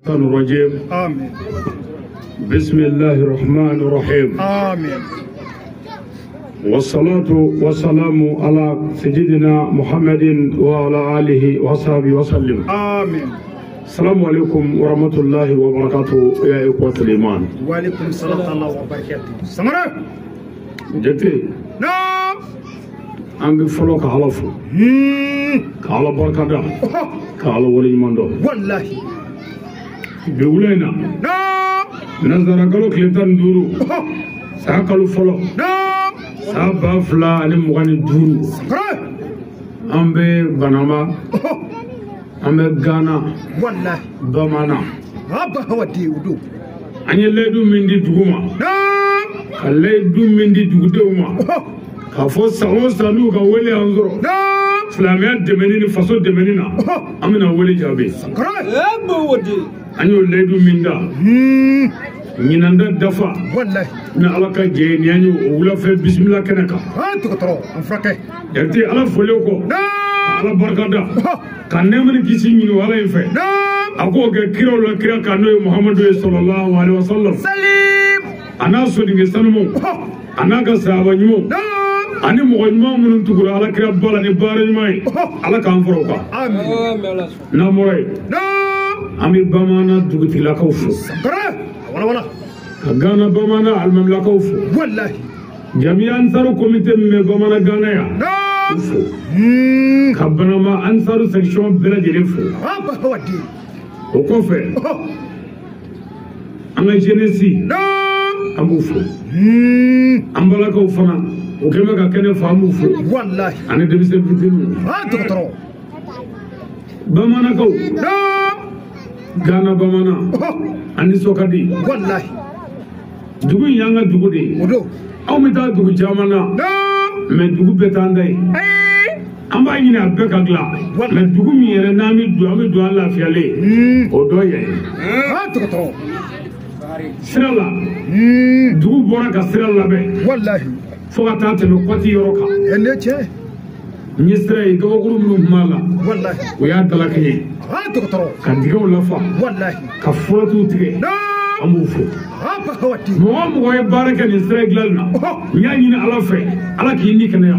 الرجيم. آمين. بسم الله الرحمن الرحيم. آمين. والصلاة والسلام على سيدنا محمد وعلى آله وصحبه وسلم. آمين. السلام عليكم ورحمة الله وبركاته يا إخوة الإيمان. وعليكم السلام ورحمة الله وبركاته. سمرة. جدي. نعم. an bɛ fɔlɔ ka Ala fo. Ka Ala barika da. Ka Ala waleɲuman dɔn. Wallahi. Bi wula in na. Naam. Nansara kalo tile 15. San kalo fɔlɔ. Naam. San 2025. An bɛ Banamba. An bɛ Gana. Wallahi. Bamanan. Abba hawadi udu. An ye layidu min di dugu ma. Naam. Ka layidu min di dugudenw ma. K'a fɔ san o san n'u ka wele y'an sɔrɔ. Silamɛya dɛmɛni ni faso dɛmɛni na. An bɛna wele jaabi. An y'o layidu min da. Ɲinan da dafa. Wallahi. Ni Ala ka jɛ ye nin an y'o wulafɛ bisimila kɛnɛ kan. Dɔgɔtɔrɔ an furakɛ. Jakite Ala folilen kɔ. Ala barika da. Ka nɛɛma ni kisi ɲini o Ala in fɛ. A k'o kɛ kiraw la kira kan n'o ye Muhamadu ye sallallahu alaihi wa sallam. Salim. A n'a sodenke sanumanw. A n'a ka sahaba ɲumanw. Ani mɔgɔ ɲuman minnu tugura Ala kira ba la ni baara ɲuman ye. Ala k'an fara o kan. N'an bɔra yen. An bɛ Bamanan dugutigilakaw fo. Ka Gana Bamanan alimamilakaw fo. Wallahi. Jamiya Ansaru komite min bɛ Bamanan Gana yan. U fo. Ka Banamba Ansaru section bɛɛ lajɛlen fo. O kɔfɛ. An ka jeunesse. An b'u fo. An balakaw fana. O kɛlen bɛ ka kɛnɛ fa an b'u fo. Wallahi. Ani denmisɛn fitininw. Dɔgɔtɔrɔ. Bamanankaw. Gana Bamanan. An nisɔn ka di. Wallahi. Dugu in y'an ka dugu de ye. O don. Anw bɛ taa dugu caman na. Mais dugu bɛɛ t'an ta ye. An b'a ɲini a bɛɛ ka dilan. Mais dugu min yɛrɛ n'an bɛ don an bɛ don an lafiyalen. O dɔ ye. Dɔgɔtɔrɔ. Sira la. Dugu bɔra ka sira labɛn. Wallahi. Fo ka taa tɛmɛ kɔti yɔrɔ kan. Ne cɛ. N ye sira ye gabakuru minnu tun b'a la. Wallahi. O y'a dalakɛɲɛ. Dɔgɔtɔrɔ. Ka dingɛw lafa. Wallahi. Ka furatuw tigɛ. An b'u fo. Mɔgɔ o mɔgɔ ye baara kɛ nin sira dilanni na. N y'a ɲini Ala fɛ. Ala k'i ni kɛnɛya.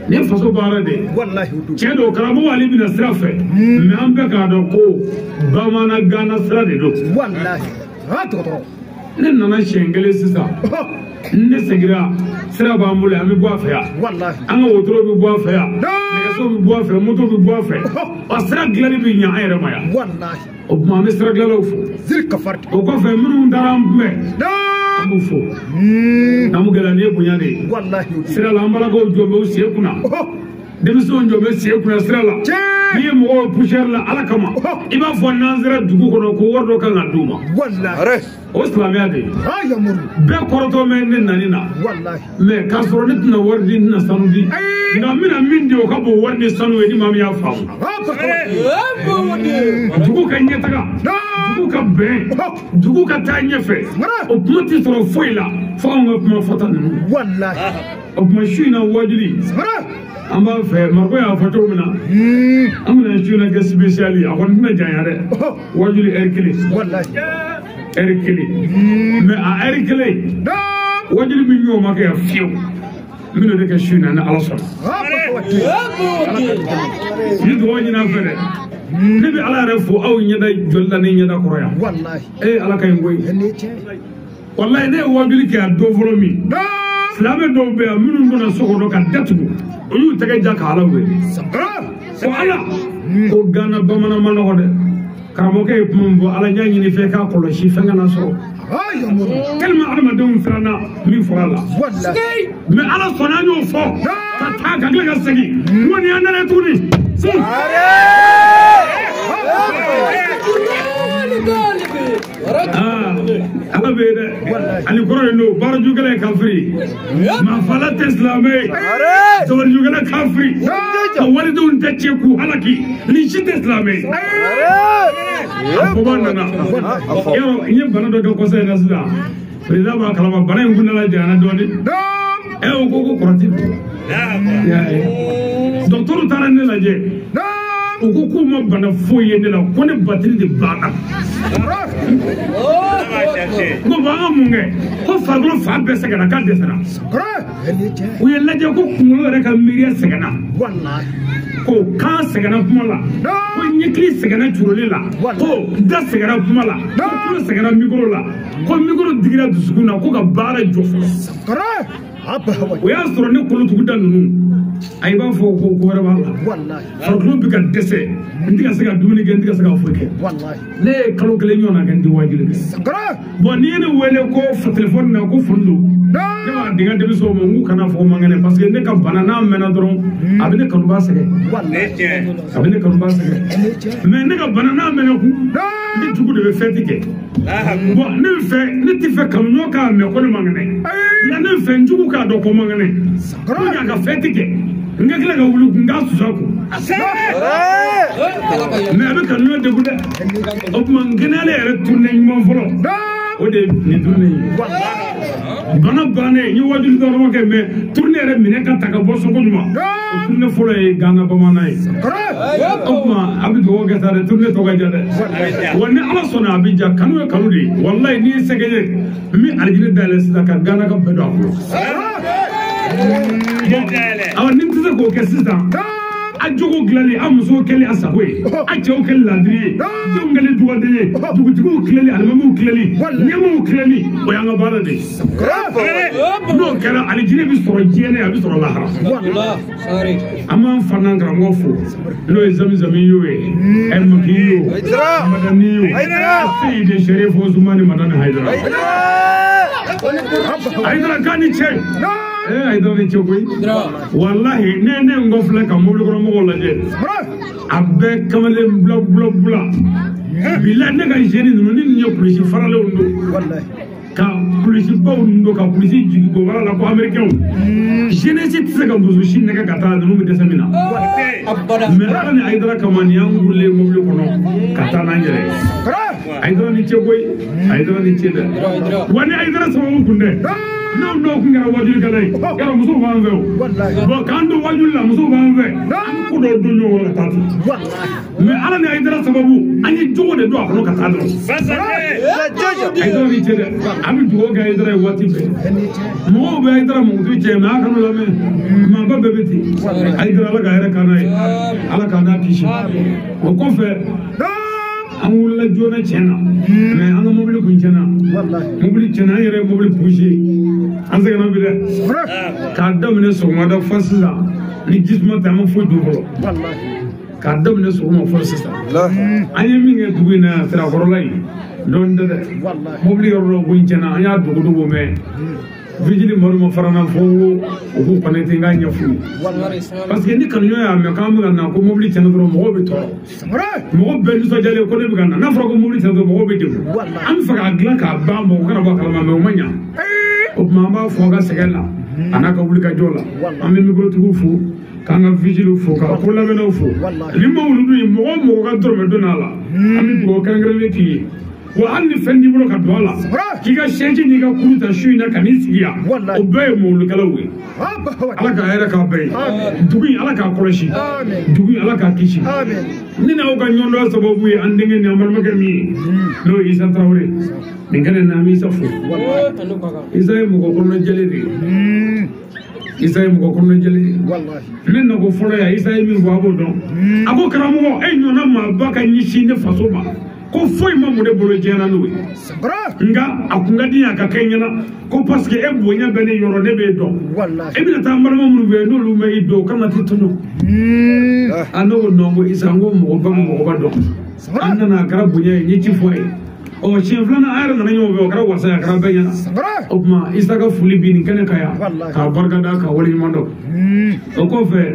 Nin ye faso baara de ye. Wallahi. Tiɲɛ don karamɔgɔ Ali bɛna sira fɛ. Mais an bɛɛ k'a dɔn ko Bamanan Gana sira de don. Wallahi. Dɔgɔtɔrɔ. Ne nana siɲɛ kelen sisan. Ne seginna sira b'an bolo yan an bɛ bɔ a fɛ yan. Wallahi. An ka wotoro bɛ bɔ a fɛ yan. Nɛgɛso bɛ bɔ a fɛ moto bɛ bɔ a fɛ. Wa sira dilanni bɛ ɲɛ an yɛrɛ ma yan. Wallahi. O tuma an bɛ sira dilanlaw fo. O kɔfɛ minnu taara an kunbɛn. An b'u fo. N'an m'u gɛlɛya nin ye bonya de ye. Wallahi. Sira la an balakaw jɔ bɛ u sen kunna. Denmisɛnw jɔ bɛ sen kunna sira la. N'i ye mɔgɔw poussière la Ala kama. I b'a fɔ n'an sera dugu kɔnɔ ko wari dɔ kan ka d'u ma. Wallahi. O silamɛya de ye. Bɛɛ kɔrɔtɔ mɛ ne nani na. Wallahi. Mais k'a sɔrɔ ne tɛna wari di n tɛna sanu di. Nka n bɛna min di o ka bon wari ni sanu ye ni maa min y'a faamu. Dugu ka ɲɛtaga. Dugu ka bɛn. Dugu ka taa ɲɛfɛ. O kuma tɛ sɔrɔ foyi la fo anw ka kuma fɔta ninnu. Wallahi. O tuma su in na wajuli. An b'a fɛ Mariko y'a fɔ cogo min na. An bɛna su in na kɛ spécial ye a kɔni tɛna janya dɛ. Wajuli heure kelen. Wallahi. Heure kelen. Mais a heure kelen. Wajuli min y'o ma kɛ yan fiyewu. N bɛna o de kɛ su in na ni Ala sɔnna. N ye dugawu ɲini an fɛ dɛ. Ne bɛ Ala yɛrɛ fo aw ɲɛda joli la ne ɲɛda kɔrɔ yan. Wallahi. Ee Ala ka ɲi koyi. Wallahi ne ye wajuli kɛ a don fɔlɔ min. Silamɛ dɔw bɛ yan minnu donna so kɔnɔ ka datugu o y'u tɛgɛ ja ka Ala wele. Ko Ala ko Gana Bamanan ma nɔgɔ dɛ. Karamɔgɔkɛ ye kuma min fɔ Ala n y'a ɲini fɛ k'a kɔlɔsi fɛn kana sɔrɔ. Tellement adamadenw siranna min fɔra la. Mais Ala sɔnna an y'o fɔ ka taa ka tila ka segin. N kɔni y'an nana tuguni. Ala bɛ yen dɛ. Ani kɔrɔ de don baarajugukɛla ye kafiri. Maafala tɛ silamɛ ye. Jabarijugukɛla kafiri. Ka walidenw tɛ tiɲɛ k'u halaki. Nin si tɛ silamɛ ye. A fɔba nana. Yɔrɔ n ye bana dɔ kɛ kɔsa in na sisan. Président b'a kalama bana in kuntala janyana dɔɔnin. Ɛ o ko kɔrɔti don. Docteur taara ne lajɛ. U ko k'u ma bana foyi ye ne la, ko ne batiri de banna. N ko bon, an ka mun kɛ? Ko farikolo fan bɛɛ sɛgɛnna, k'a dɛsɛra. U ye lajɛ ko kunkolo yɛrɛ ka miiriya sɛgɛnna, ko kan sɛgɛnna kuma la, ko ɲɛkili sɛgɛnna curuli la, ko da sɛgɛnna kuma la, ko tulo sɛgɛnna mikoro la, ko mikoro digira dusukun na, ko ka baara jɔ fɔlɔ. O y'a sɔrɔ ne kolotuguda ninnu, a i b'a fɔ ko ko wɛrɛ b'a la, farikolo bɛ ka dɛsɛ, n tɛ ka se ka dumuni kɛ, n tɛ ka se ka foyi kɛ. Ne ye kalo kelen ɲɔgɔn na kɛ n tɛ waajuli kɛ. Bon, n'i ye ne wele ko telefɔni na ko foni don, ne b'a di n ka denmisɛnw ma, n k'u kana fɔ ko man kɛnɛ, parce que ne ka bana n'a mɛnna dɔrɔn, a bɛ ne kanuba sɛgɛn, a bɛ ne kanuba sɛgɛn. Mais ne ka bana n'a mɛnna kun, ne jugu de bɛ fɛti kɛ. Bon, ne bɛ fɛ, ne tɛ fɛ kanuɲɔgɔn k'a mɛn ko ne man kɛnɛ, nka ne bɛ fɛ n jugu k'a dɔn ko man kɛnɛ pour que a ka fɛti kɛ, n ka tila ka wuli kun k'a susa kun. Mais a bɛ kanuɲɔgɔn degun dɛ. O tuma n kɛnɛyalen yɛrɛ tournée ɲuman fɔlɔ, o de ye nin tournée ye. Bana bannen, n ye wajuli dɔrɔn kɛ, mais tournée yɛrɛ minɛ ka ta ka bɔ so koɲuman, o tournée fɔlɔ ye Gana bamanan ye. O tuma a bɛ dugawu kɛ sa dɛ, tournée tɔ ka ja dɛ. Wa ni Ala sɔnna a bɛ ja. Kanu ye kanu de ye. Walayi, n'i ye sɛgɛ ye, n bɛ alijinɛ dayɛlɛ sisan ka Gana ka bɛɛ don a kɔnɔ. Awɔ, ni n tɛ se k'o kɛ sisan, a jogo dilanni, a musow kɛli a sago ye, a cɛw kɛli ladiri ye, denw kɛli dugaden ye, dugutigiw tilali, alimamiw tilali, ɲɛmaaw tilali, o y'an ka baara de ye. N'o kɛra, alijinɛ bɛ sɔrɔ diɲɛ na, a bɛ sɔrɔ lahara. An b'an fa n'an karamɔgɔ fo, n'o ye Zamizami y'o ye, Ɛlmaki y'o, Madani y'o, Seyidi Sherif Usumani Madani Hayidara. Hayidara k'a ni ce. Hayidara ni ce koyi. Walahi, ne n kɔ filɛ ka mobili kɔnɔ mɔgɔw lajɛ, a bɛɛ kamalen bula bula bula. Bilahi, ne ka jeune ninnu ni nin ye kulisi faralenw don, ka kulisibaw don, ka kulisi jigin gobara la ko américain. Jeunesse tɛ se ka muso si nɛgɛ ka taa, ninnu bɛ dɛsɛ min na. Mais Ala ni Hayidara kama, nin y'an gurulen mobili kɔnɔ ka taa n'an yɛrɛ ye. Hayidara ni ce koyi, Hayidara ni ce dɛ. Wa ni Hayidara sababu kun tɛ, n'anw dɔw kun kɛra wajulikɛla ye, yɔrɔ musow b'an fɛ o. Bon, k'an to wajuli la, musow b'an fɛ, an bɛ ko dɔw don ɲɔgɔn kɔnɔ ka taa ten. Mais Ala ni Hayidara sababu, an ye jogo de don a kɔnɔ ka taa dɔrɔn. Hayidara ni ce dɛ. An bɛ dugawu kɛ Hayidara ye waati bɛɛ. Mɔgɔw bɛ Hayidara mankutu cɛ, mais a kana lamɛn, maaba bɛɛ bɛ ten. Hayidara, Ala ka hɛrɛ k'an n'a ye, Ala k'an n'a kisi. O kɔfɛ, an wulila joona tiɲɛ na, mais an ka mobili kun tiɲɛna, mobili tiɲɛna, an yɛrɛ ye mobili poussé, an sɛgɛnna bi dɛ. K'a daminɛ sɔgɔmada fɔ sisan, ni jisuma tɛ, an ma foyi dun fɔlɔ. K'a daminɛ sɔgɔma fɔ sisan, an ye min kɛ dugu in na yan, sirakɔrɔla in dɔɔnin tɛ dɛ. Mobili yɔrɔ dɔ kun tiɲɛna, an y'a dogo dogo, mais vigile Madu ma fara n na fo n ko u k'u connecté, n k'a ɲɛf'u ye, parce que ni kanuɲɔgɔn y'a mɛn k'an bɛ ka na ko mobili tiɲɛna dɔrɔn, mɔgɔw bɛ tɔɔrɔ, mɔgɔ bɛɛ nisɔndiyalen ko ne bɛ ka na. N'a fɔra ko mobili tiɲɛna dɔrɔn, mɔgɔw bɛ degun. An bɛ fɛ k'a dilan k'a ban, mɔgɔ kana bɔ a kalama, mais o ma ɲa. O tuma an b'a fɔ a ka sɛgɛn la, a n'a ka wulikajɔ la. An bɛ mikorotigiw fo, k'an ka vigile fo, ka ko labɛnnaw fo. Ni ma wulu dun ye, mɔgɔ o mɔgɔ ka dɔrɔmɛ donna a la, an bɛ dugawu kɛrɛnkɛrɛnnen k'i ye. Wa hali ni fɛn t'i bolo ka don a la, k'i ka sɛji n'i ka kuru ta su in na ka n'i sigi yan, o bɛɛ ye mɔbilikɛlaw ye. Ala ka hɛrɛ k'a bɛɛ ye. Dugu in, Ala k'a kɔlɔsi. Dugu in, Ala k'a kisi. Ne n'aw ka ɲɔgɔndɔn sababu ye an denkɛ ni an balimakɛ min ye, n'o ye Isa Tarawele. Nin kɛnɛ na, an bɛ Isa fo. Isa ye mɔgɔ kɔnɔnajɛlen de ye. Isa ye mɔgɔ kɔnɔnajɛlen ye. Ne nako fɔlɔ yan, Isa ye min fɔ, a b'o dɔn. A ko karamɔgɔ, e ɲɔgɔnna maaba ka ɲɛsin ne faso ma, ko foyi ma mun ne bolo diɲɛ na n'o ye, nka a kun ka di a ka kɛ n ɲɛna ko parce que e bonya bɛ ne yɔrɔ, ne b'e dɔn, e bɛna taa n balima minnu fɛ yen, n'olu ma i dɔn, o kana t'i tɔɲɔ. A ne ko non, ko Isa, n ko mɔgɔba bɛ mɔgɔba dɔn. An nana, a kɛra bonya ye, n ye ci fɔ a ye. Ɔ, siɲɛ filanan an yɛrɛ nana ɲɔgɔn fɛ, o kɛra wasa ye, a kɛra bɛɛ ɲɛna. O tuma Isa ka foli bi nin kɛnɛ kan yan, k'a barikada, k'a waleɲuman dɔn. O kɔfɛ,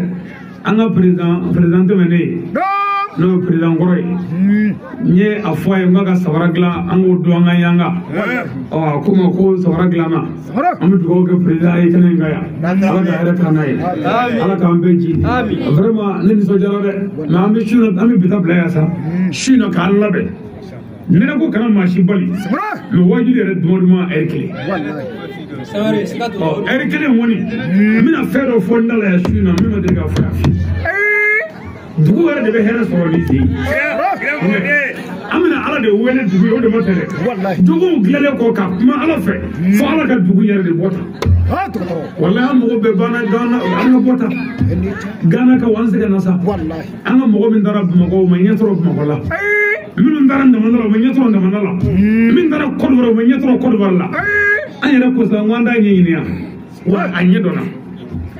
an ka président tɛmɛnen n'o ye président kɔrɔ ye, n ye a fɔ a ye n k'a ka sabara dilan, an k'o don an ka yanga. Ɔ, a ko ma ko sabara dilanna. An bɛ dugawu kɛ président ye kɛnɛ in kan yan, Ala ka hɛrɛ k'an n'a ye, Ala k'an bɛɛ ji. Vraiment, ne nisɔndiyara dɛ. Mais an bɛ su in na, an bɛ bi ta bila yan sa, su in na k'an labɛn. Ne ko kana maa si bali, mais wajibi yɛrɛ duman duman ɛri kelen. Ɔ, ɛri kelen kɔni, n bɛna fɛn dɔ fɔ n da la yan su in na, min ma deli ka fɔ yan. Dugu yɛrɛ de bɛ hɛrɛ sɔrɔ ni sen. An bɛna Ala de wele dugu ye o de ma tɛ dɛ. Jogow dilanlen kɔ ka kuma Ala fɛ fo Ala ka dugu yɛrɛ de bɔ tan. Walahi an mago bɛɛ banna Gana an ka bɔ tan. Gana ka an sɛgɛnna sa. An ka mɔgɔ min taara Bamakɔ o ma ɲɛ sɔrɔ Bamakɔ la. Minnu taara Ndamana la o ma ɲɛ sɔrɔ Ndamana la. Min taara Côte d'Ivoire o ma ɲɛ sɔrɔ Côte d'Ivoire la. An yɛrɛ ko sa n ko an t'a ɲɛɲini yan. Wa a ɲɛ dɔnna.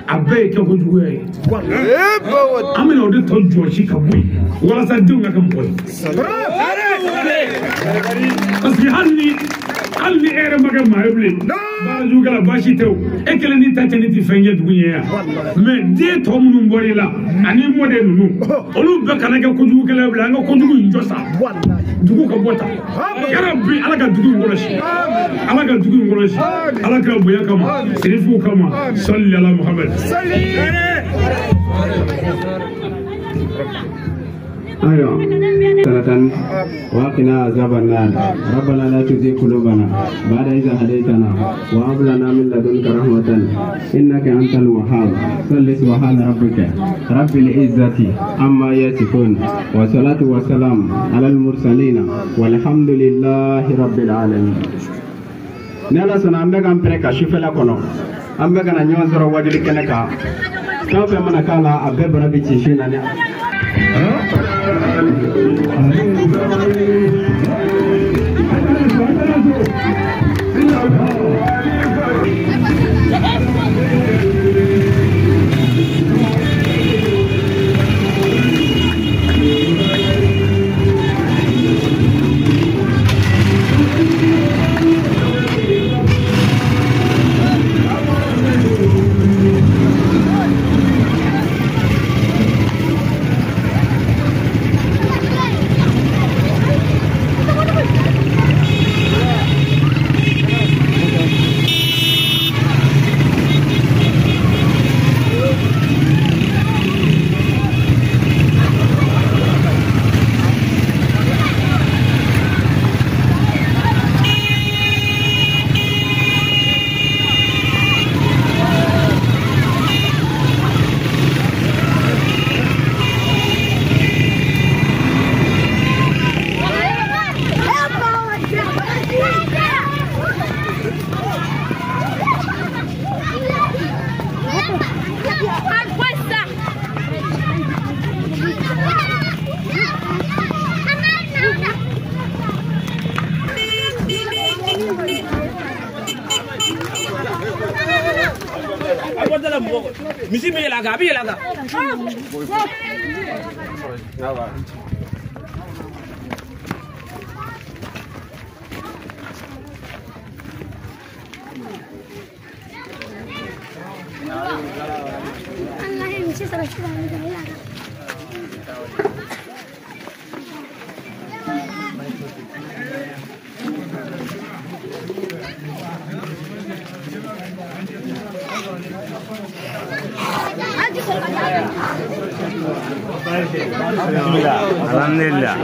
A bɛɛ ye kɛko juguya ye. An bɛna o de tɔ jɔsi ka bɔ yen walasa denw ka kɛ mɔgɔ ye. Parce que hali ni e yɛrɛ ma kɛ maa ye bilen baara jugukɛla baasi tɛ o e kelen ni ta cɛnni tɛ fɛn ye dugu ɲɛ yan mais den tɔ minnu bɔr'i la ani mɔden ninnu olu bɛɛ kana kɛ kojugukɛla ye bilen an ka kojugu in jɔ sa dugu ka bɔ tan yarabi Ala ka dugu in kɔlɔsi Ala ka dugu in kɔlɔsi Ala ka bonya kama sirifuw kama sɔli ala Muhammed. أيوة ثلاثا وقنا عذاب النار ربنا لا تزغ قلوبنا بعد إذ هديتنا وهب لنا من لدنك رحمة إنك أنت الوهاب صل سبحان ربك رب العزة عما يصفون والصلاة والسلام على المرسلين والحمد لله رب العالمين. N'Ala sɔnna an bɛ k'an pɛrɛn ka sufɛla kɔnɔ an bɛ ka na ɲɔgɔn sɔrɔ wajuli kɛnɛ kan fɛn o fɛn mana k'a la a bɛɛ bara bɛ ci su in na ni. Misi bɛ yɛlɛ a kan a bɛ yɛlɛ a kan. Alhamdulillah.